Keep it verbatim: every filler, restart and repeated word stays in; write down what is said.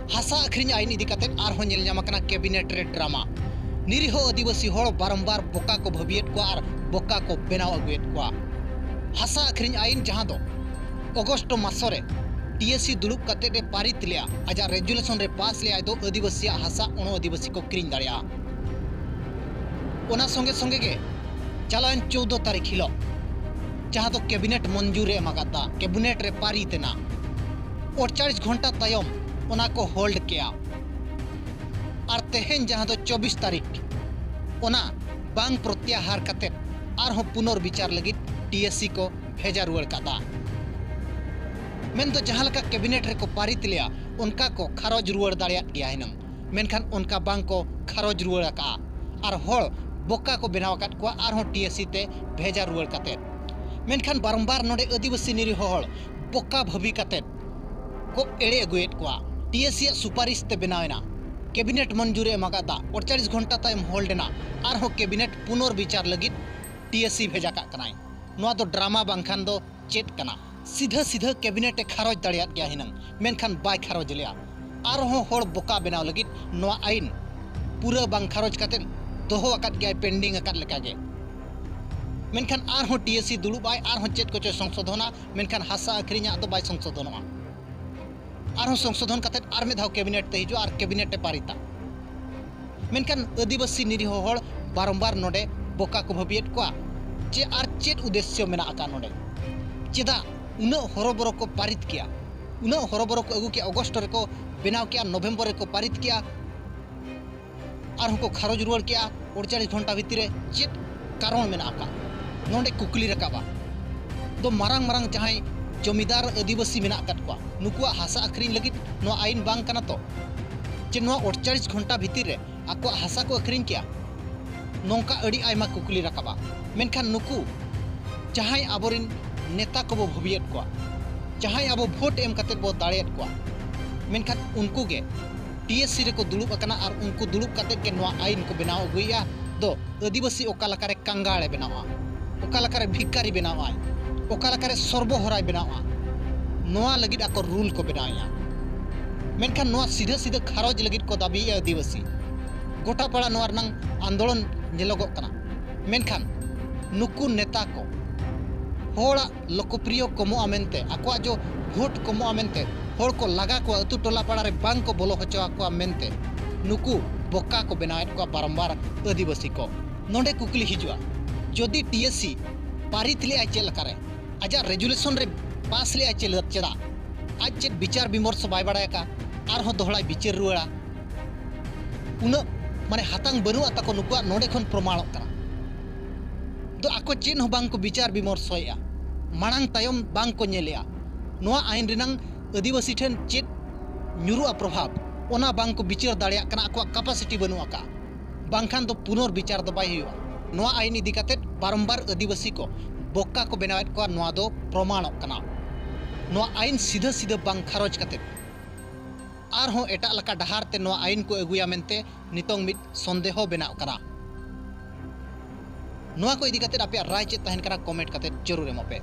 ᱦᱟᱥᱟ ᱟᱹᱠᱷᱨᱤᱧ ᱟᱹᱭᱤᱱ ᱤᱫᱤ ᱠᱟᱛᱮ ᱟᱨᱦᱚᱸ ᱧᱮᱞ ᱧᱟᱢ ᱟᱠᱟᱱᱟ ᱠᱮᱵᱤᱱᱮᱴ ᱨᱮ ᱰᱨᱟᱢᱟ᱾ ᱱᱤᱨᱤᱦᱚ ᱟᱹᱫᱤᱵᱟᱹᱥᱤ ᱦᱚᱲ ᱵᱟᱨᱚᱢᱵᱟᱨ ᱵᱚᱠᱟ ᱠᱚ ᱵᱷᱟᱹᱵᱤᱭᱮᱫ ᱠᱚᱣᱟ ᱟᱨ ᱵᱚᱠᱟ ᱠᱚ ᱵᱮᱱᱟᱣ ᱟᱹᱜᱩᱭᱮᱫ ᱠᱚᱣᱟ᱾ ᱦᱟᱥᱟ ᱟᱹᱠᱷᱨᱤᱧ ᱟᱹᱭᱤᱱ, ᱡᱟᱦᱟᱸ ᱫᱚ ᱚᱜᱚᱥᱴ ᱢᱟᱥᱚ ᱨᱮ ᱴᱤᱮᱥᱤ ᱫᱩᱲᱩᱵ ᱠᱟᱛᱮ ᱮ ᱯᱟᱹᱨᱤᱛ ᱞᱮᱜᱼᱟ, ᱟᱡᱟᱜ ᱨᱮᱡᱩᱞᱮᱥᱚᱱ ᱨᱮ ᱯᱟᱥ ᱞᱮᱜᱼᱟᱭ ᱫᱚ ᱟᱹᱫᱤᱵᱟᱹᱥᱤᱭᱟᱜ ᱦᱟᱥᱟ ᱚᱱᱚ ᱟᱹᱫᱤᱵᱟᱹᱥᱤ ᱠᱚ ᱠᱤᱨᱤᱧ ᱫᱟᱲᱮᱭᱟᱜᱼᱟ᱾ ᱚᱱᱟ ᱥᱚᱸᱜᱮ ᱥᱚᱸᱜᱮ ᱜᱮ ᱪᱟᱞᱟᱣᱮᱱ ᱪᱳᱫᱽᱫᱚ ᱛᱟᱹᱨᱤᱠᱷ ᱦᱤᱞᱳᱜ, ᱡᱟᱦᱟᱸ ᱫᱚ ᱠᱮᱵᱤᱱᱮᱴ ᱢᱚᱧᱡᱩᱨ ᱮ ᱮᱢ ᱟᱠᱟᱫᱟ, ᱠᱮᱵᱤᱱᱮᱴ ᱨᱮ ᱯᱟᱹᱨᱤᱛ ᱮᱱᱟ, ᱟᱴᱪᱚᱞᱞᱤᱥ ᱜᱷᱚᱱᱴᱟ ᱛᱟᱭᱚᱢ ᱚᱱᱟ ᱠᱚ ᱦᱳᱞᱰ ᱠᱮᱜᱼᱟ᱾ ᱟᱨ ᱛᱮᱦᱮᱧ, ᱡᱟᱦᱟᱸ ᱫᱚ ᱪᱚᱵᱵᱤᱥ ᱛᱟᱹᱨᱤᱠᱷ, ᱚᱱᱟ ᱵᱟᱝ ᱯᱨᱚᱛᱭᱟᱦᱟᱨ ᱠᱟᱛᱮ ᱟᱨᱦᱚᱸ ᱯᱩᱱᱚᱨ ᱵᱤᱪᱟᱨ ᱞᱟᱹᱜᱤᱫ ᱴᱤᱮᱥᱤ ᱠᱚ ᱵᱷᱮᱡᱟ ᱨᱩᱣᱟᱹᱲ ᱠᱟᱫᱟ᱾ ᱢᱮᱱᱫᱚ ᱡᱟᱦᱟᱸ ᱞᱮᱠᱟ ᱠᱮᱵᱤᱱᱮᱴ ᱨᱮᱠᱚ ᱯᱟᱹᱨᱤᱛ ᱞᱮᱜᱼᱟ, ᱚᱱᱠᱟ ᱠᱚ ᱠᱷᱟᱨᱚᱪ ᱨᱩᱣᱟᱹᱲ ᱫᱟᱲᱮᱭᱟᱫ ᱜᱮᱭᱟ ᱦᱩᱱᱟᱹᱝ, ᱢᱮᱱᱠᱷᱟᱱ ᱚᱱᱠᱟ ᱵᱟᱝ ᱠᱚ ᱠᱷᱟᱨᱚᱪ ᱨᱩᱣᱟᱹᱲ ᱟᱠᱟᱜᱼᱟ᱾ ᱟᱨ ᱦᱚᱲ ᱵᱚᱠᱟ ᱠᱚ ᱵᱮᱱᱟᱣ ᱟᱠᱟᱫ ᱠᱚᱣᱟ ᱟᱨᱦᱚᱸ ᱴᱤᱮᱥᱤ ᱛᱮ ᱵᱷᱮᱡᱟ ᱨᱩᱣᱟᱹᱲ ᱠᱟᱛᱮ᱾ ᱢᱮᱱᱠᱷᱟᱱ ᱵᱟᱨᱚᱢᱵᱟᱨ ᱱᱚᱰᱮ ᱟᱹᱫᱤᱵᱟᱹᱥᱤ ᱱᱤᱨᱤᱦᱚ ᱦᱚᱲ ᱵᱚᱠᱟ ᱵᱷᱟᱹᱵᱤ ᱠᱟᱛᱮ ᱠᱚ ᱮᱲᱮ ᱟᱹᱜᱩᱭᱮᱫ ᱠᱚᱣᱟ᱾ ᱴᱤᱮᱥᱤ ᱭᱟᱜ ᱥᱩᱯᱟᱨᱤᱥ ᱛᱮ ᱵᱮᱱᱟᱣ ᱮᱱᱟ, ᱠᱮᱵᱤᱱᱮᱴ ᱢᱚᱧᱡᱩᱨᱮ ᱮᱢ ᱟᱠᱟᱫᱟ, ᱟᱴᱪᱚᱞᱞᱤᱥ ᱜᱷᱚᱱᱴᱟ ᱛᱟᱭᱚᱢ ᱦᱳᱞᱰ ᱮᱱᱟ, ᱟᱨᱦᱚᱸ ᱠᱮᱵᱤᱱᱮᱴ ᱯᱩᱱᱚᱨ ᱵᱤᱪᱟᱨ ᱞᱟᱹᱜᱤᱫ ᱴᱤᱮᱥᱤ ᱵᱷᱮᱡᱟ ᱠᱟᱜ ᱠᱟᱱᱟᱭ᱾ ᱱᱚᱣᱟ ᱫᱚ ᱰᱨᱟᱢᱟ ᱵᱟᱝᱠᱷᱟᱱ ᱫᱚ ᱪᱮᱫ ᱠᱟᱱᱟ? ᱥᱤᱫᱷᱟᱹ ᱥᱤᱫᱷᱟᱹ ᱠᱮᱵᱤᱱᱮᱴ ᱮ ᱠᱷᱟᱨᱚᱪ ᱫᱟᱲᱮᱭᱟᱫ ᱜᱮᱭᱟ ᱦᱩᱱᱟᱹᱝ, ᱢᱮᱱᱠᱷᱟᱱ ᱵᱟᱭ ᱠᱷᱟᱨᱚᱪ ᱞᱮᱜᱼᱟ᱾ ᱟᱨᱦᱚᱸ ᱦᱚᱲ ᱵᱚᱠᱟ ᱵᱮᱱᱟᱣ ᱞᱟᱹᱜᱤᱫ ᱱᱚᱣᱟ ᱟᱹᱭᱤᱱ ᱯᱩᱨᱟᱹ ᱵᱟᱝ ᱠᱷᱟᱨᱚᱪ ᱠᱟᱛᱮ ᱫᱚᱦᱚ ᱟᱠᱟᱫ ᱜᱮᱭᱟᱭ ᱯᱮᱱᱰᱤᱝ ᱟᱠᱟᱫ ᱞᱮᱠᱟᱜᱮ᱾ ᱢᱮᱱᱠᱷᱟᱱ ᱟᱨᱦᱚᱸ ᱴᱤᱮᱥᱤ ᱫᱩᱲᱩᱵ ᱟᱭ, ᱟᱨᱦᱚᱸ ᱪᱮᱫ ᱠᱚᱪᱚᱭ ᱥᱚᱝᱥᱳᱫᱷᱚᱱᱟ, ᱢᱮᱱᱠᱷᱟᱱ ᱦᱟᱥᱟ ᱟᱹᱠᱷᱨᱤᱧᱟᱜ ᱫᱚ ᱵᱟᱭ ᱥᱚᱝᱥᱳᱫᱷᱚᱱᱚᱜᱼᱟ᱾ ᱟᱨᱦᱚᱸ ᱥᱚᱝᱥᱳᱫᱷᱚᱱ ᱠᱟᱛᱮ ᱟᱨ ᱢᱤᱫ ᱫᱷᱟᱣ ᱠᱮᱵᱤᱱᱮᱴ ᱛᱮ ᱦᱤᱡᱩᱜᱼᱟ ᱟᱨ ᱠᱮᱵᱤᱱᱮᱴ ᱮ ᱯᱟᱨᱤᱛᱟ᱾ ᱢᱮᱱᱠᱷᱟᱱ ᱟᱹᱫᱤᱵᱟᱹᱥᱤ ᱱᱤᱨᱤᱦᱚ ᱦᱚᱲ ᱵᱟᱨᱚᱢᱵᱟᱨ ᱱᱚᱰᱮ ᱵᱚᱠᱟ ᱠᱚ ᱵᱷᱟᱹᱵᱤᱭᱮᱫ ᱠᱚᱣᱟ᱾ ᱪᱮ ᱟᱨ ᱪᱮᱫ ᱩᱫᱮᱥᱥᱚ ᱢᱮᱱᱟᱜ ᱟᱠᱟᱫ ᱱᱚᱰᱮ? ᱪᱮᱫᱟᱜ ᱩᱱᱟᱹᱜ ᱦᱚᱨᱚᱵᱚᱨᱚ ᱠᱚ ᱯᱟᱨᱤᱛ ᱠᱮᱜᱼᱟ? ᱩᱱᱟᱹᱜ ᱦᱚᱨᱚᱵᱚᱨᱚ ᱠᱚ ᱟᱹᱜᱩ ᱠᱮᱜᱼᱟ, ᱚᱜᱚᱥᱴ ᱨᱮᱠᱚ ᱵᱮᱱᱟᱣ ᱠᱮᱜᱼᱟ, ᱱᱚᱵᱷᱮᱢᱵᱚᱨ ᱨᱮᱠᱚ ᱯᱟᱨᱤᱛ ᱠᱮᱜᱼᱟ, ᱟᱨᱦᱚᱸ ᱠᱚ ᱠᱷᱟᱨᱚᱪ ᱨᱩᱣᱟᱹᱲ ᱠᱮᱜᱼᱟ ᱟᱴᱪᱚᱞᱞᱤᱥ ᱜᱷᱚᱱᱴᱟ ᱵᱷᱤᱛᱤᱨ ᱨᱮ᱾ ᱪᱮᱫ ᱠᱟᱨᱚᱱ ᱢᱮᱱᱟᱜ ᱟᱠᱟᱫ? ᱱᱚᱰᱮ ᱠᱩᱠᱞᱤ ᱨᱟᱠᱟᱵᱼᱟ᱾ ᱫᱚ ᱢᱟᱨᱟᱝ ᱢᱟᱨᱟᱝ ᱡᱟᱦᱟᱸᱭ ᱡᱚᱢᱤᱫᱟᱨ ᱟᱹᱫᱤᱵᱟᱹᱥᱤ ᱢᱮᱱᱟᱜ ᱟᱠᱟᱫ ᱠᱚᱣᱟ, ᱱᱩᱠᱩᱣᱟᱜ ᱦᱟᱥᱟ ᱟᱹᱠᱷᱨᱤᱧ ᱞᱟᱹᱜᱤᱫ ᱱᱚᱣᱟ ᱟᱹᱭᱤᱱ ᱵᱟᱝ ᱠᱟᱱᱟ ᱛᱚ? ᱡᱮ ᱱᱚᱣᱟ ᱟᱴᱪᱚᱞᱞᱤᱥ ᱜᱷᱚᱱᱴᱟ ᱵᱷᱤᱛᱤᱨ ᱨᱮ ᱟᱠᱚᱣᱟᱜ ᱦᱟᱥᱟ ᱠᱚ ᱟᱹᱠᱷᱨᱤᱧ ᱠᱮᱭᱟ? ᱱᱚᱝᱠᱟ ᱟᱹᱰᱤ ᱟᱭᱢᱟ ᱠᱩᱠᱞᱤ ᱨᱟᱠᱟᱵᱼᱟ᱾ ᱢᱮᱱᱠᱷᱟᱱ ᱱᱩᱠᱩ ᱡᱟᱦᱟᱸᱭ ᱟᱵᱚᱨᱮᱱ ᱱᱮᱛᱟ ᱠᱚᱵᱚ ᱵᱷᱟᱹᱵᱤᱭᱮᱫ ᱠᱚᱣᱟ, ᱡᱟᱦᱟᱸᱭ ᱟᱵᱚ ᱵᱷᱳᱴ ᱮᱢ ᱠᱟᱛᱮᱫ ᱵᱚ ᱫᱟᱲᱮᱭᱟᱫ ᱠᱚᱣᱟ, ᱢᱮᱱᱠᱷᱟᱱ ᱩᱱᱠᱩ ᱜᱮ ᱴᱤᱮᱥᱤ ᱨᱮᱠᱚ ᱫᱩᱲᱩᱵ ᱟᱠᱟᱱᱟ ᱟᱨ ᱩᱱᱠᱩ ᱫᱩᱲᱩᱵ ᱠᱟᱛᱮᱫ ᱜᱮ ᱱᱚᱣᱟ ᱟᱹᱭᱤᱱ ᱠᱚ ᱵᱮᱱᱟᱣ ᱟᱹᱜᱩᱭᱮᱫᱼᱟ᱾ ᱫᱚ ᱟᱹᱫᱤᱵᱟᱹᱥᱤ ᱚᱠᱟ ᱞᱮᱠᱟᱨᱮ ᱠᱟᱝᱜᱟᱲᱮ ᱵᱮᱱᱟᱣᱟ, ᱚᱠᱟ ᱞᱮᱠᱟᱨᱮ ᱵᱷᱤᱠᱟᱨᱤ ᱵᱮᱱᱟᱣᱟᱭ, ᱚᱠᱟ ᱞᱮᱠᱟᱨᱮ ᱥᱚᱨᱵᱚᱦᱚᱨᱟᱭ ᱵᱮᱱᱟᱣᱟ, ᱱᱚᱣᱟ ᱞᱟᱹᱜᱤᱫ ᱟᱠᱚ ᱨᱩᱞ ᱠᱚ ᱵᱮᱱᱟᱣᱮᱫᱼᱟ᱾ ᱢᱮᱱᱠᱷᱟᱱ ᱱᱚᱣᱟ ᱥᱤᱫᱷᱟᱹ ᱥᱤᱫᱷᱟᱹ ᱠᱷᱟᱨᱚᱪ ᱞᱟᱹᱜᱤᱫ ᱠᱚ ᱫᱟᱹᱵᱤᱭᱮᱫᱼᱟ ᱟᱹᱫᱤᱵᱟᱹᱥᱤ᱾ ᱜᱚᱴᱟ ᱯᱟᱲᱟ ᱱᱚᱣᱟ ᱨᱮᱱᱟᱝ ᱟᱱᱫᱳᱞᱚᱱ ᱧᱮᱞᱚᱜᱚᱜ ᱠᱟᱱᱟ᱾ ᱢᱮᱱᱠᱷᱟᱱ ᱱᱩᱠᱩ ᱱᱮᱛᱟ ᱠᱚ ᱦᱚᱲᱟᱜ ᱞᱳᱠᱚᱯᱨᱤᱭᱚ ᱠᱚᱢᱚᱜᱼᱟ ᱢᱮᱱᱛᱮ, ᱟᱠᱚᱣᱟᱜ ᱡᱚ ᱵᱷᱳᱴ ᱠᱚᱢᱚᱜᱼᱟ ᱢᱮᱱᱛᱮ, ᱦᱚᱲ ᱠᱚ ᱞᱟᱜᱟ ᱠᱚᱣᱟ, ᱟᱹᱛᱩ ᱴᱚᱞᱟ ᱯᱟᱲᱟ ᱨᱮ ᱵᱟᱝ ᱠᱚ ᱵᱚᱞᱚ ᱦᱚᱪᱚ ᱟᱠᱚᱣᱟ ᱢᱮᱱᱛᱮ ᱱᱩᱠᱩ ᱵᱚᱠᱟ ᱠᱚ ᱵᱮᱱᱟᱣᱮᱫ ᱠᱚᱣᱟ ᱵᱟᱨᱚᱢᱵᱟᱨ ᱟᱹᱫᱤᱵᱟᱹᱥᱤ ᱠᱚ᱾ ᱱᱚᱰᱮ ᱠᱩᱠᱞᱤ ᱦᱤᱡᱩᱜᱼᱟ, ᱡᱩᱫᱤ ᱴᱤ ᱮᱥ ᱥᱤ ᱯᱟᱹᱨᱤᱛ ᱞᱮᱫᱼᱟᱭ ᱪᱮᱫ ᱞᱮᱠᱟᱨᱮ, ᱟᱡᱟᱜ ᱨᱮᱡᱩᱞᱮᱥᱚᱱ ᱨᱮ ᱯᱟᱥ ᱞᱮᱫᱼᱟᱭ ᱪᱮᱫ, ᱪᱮᱫᱟᱜ? ᱟᱡ ᱪᱮᱫ ᱵᱤᱪᱟᱨ ᱵᱤᱢᱚᱨᱥᱚ ᱵᱟᱭ ᱵᱟᱲᱟᱭ ᱟᱠᱟᱫ? ᱟᱨᱦᱚᱸ ᱫᱚᱦᱲᱟᱭ ᱵᱤᱪᱟᱹᱨ ᱨᱩᱣᱟᱹᱲᱟ? ᱩᱱᱟᱹᱜ ᱢᱟᱱᱮ ᱦᱟᱛᱟᱝ ᱵᱟᱹᱱᱩᱜᱼᱟ ᱛᱟᱠᱚ ᱱᱩᱠᱩᱣᱟᱜ, ᱱᱚᱰᱮ ᱠᱷᱚᱱ ᱯᱨᱚᱢᱟᱬᱚᱜ ᱠᱟᱱᱟ᱾ ᱫᱚ ᱟᱠᱚ ᱪᱮᱫ ᱦᱚᱸ ᱵᱟᱝ ᱠᱚ ᱵᱤᱪᱟᱨ ᱵᱤᱢᱚᱨᱥᱚᱭᱮᱫᱼᱟ, ᱢᱟᱲᱟᱝ ᱛᱟᱭᱚᱢ ᱵᱟᱝ ᱠᱚ ᱧᱮᱞᱮᱜᱼᱟ᱾ ᱱᱚᱣᱟ ᱟᱭᱤᱱ ᱨᱮᱱᱟᱝ ᱟᱹᱫᱤᱵᱟᱹᱥᱤ ᱴᱷᱮᱱ ᱪᱮᱫ ᱧᱩᱨᱩᱜᱼᱟ ᱯᱨᱚᱵᱷᱟᱵᱽ, ᱚᱱᱟ ᱵᱟᱝ ᱠᱚ ᱵᱤᱪᱟᱹᱨ ᱫᱟᱲᱮᱭᱟᱜ ᱠᱟᱱᱟ, ᱟᱠᱚᱣᱟᱜ capacity ᱵᱟᱹᱱᱩᱜ ᱟᱠᱟᱫᱼᱟ᱾ ᱵᱟᱝᱠᱷᱟᱱ ᱫᱚ ᱯᱩᱱᱚᱨ ᱵᱤᱪᱟᱨ ᱫᱚ ᱵᱟᱭ ᱦᱩᱭᱩᱜᱼᱟ᱾ ᱱᱚᱣᱟ ᱟᱭᱤᱱ ᱤᱫᱤ ᱠᱟᱛᱮᱫ ᱵᱟᱨᱚᱢᱵᱟᱨ ᱟᱹᱫᱤᱵᱟᱹᱥᱤ ᱠᱚ ᱵᱚᱠᱟ ᱠᱚ ᱵᱮᱱᱟᱣᱮᱫ ᱠᱚᱣᱟ, ᱱᱚᱣᱟ ᱫᱚ ᱯᱨᱚᱢᱟᱬᱚᱜ ᱠᱟᱱᱟ᱾ ᱱᱚᱣᱟ ᱟᱭᱤᱱ ᱥᱤᱫᱷᱟᱹ ᱥᱤᱫᱷᱟᱹ ᱵᱟᱝ ᱠᱷᱟᱨᱚᱪ ᱠᱟᱛᱮᱫ ᱟᱨᱦᱚᱸ ᱮᱴᱟᱜ ᱞᱮᱠᱟ ᱰᱟᱦᱟᱨ ᱛᱮ ᱱᱚᱣᱟ ᱟᱭᱤᱱ ᱠᱚ ᱟᱹᱜᱩᱭᱟ ᱢᱮᱱᱛᱮ ᱱᱤᱛᱚᱝ ᱢᱤᱫ ᱥᱚᱱᱫᱮᱦᱚ ᱵᱮᱱᱟᱜ ᱠᱟᱱᱟ᱾ ᱱᱚᱣᱟ ᱠᱚ ᱤᱫᱤ ᱠᱟᱛᱮᱫ ᱟᱯᱮᱭᱟᱜ ᱨᱟᱭ ᱪᱮᱫ ᱛᱟᱦᱮᱱ ᱠᱟᱱᱟ, comment ᱠᱟᱛᱮᱫ ᱡᱟᱹᱨᱩᱲ ᱮᱢᱚᱜ ᱯᱮ᱾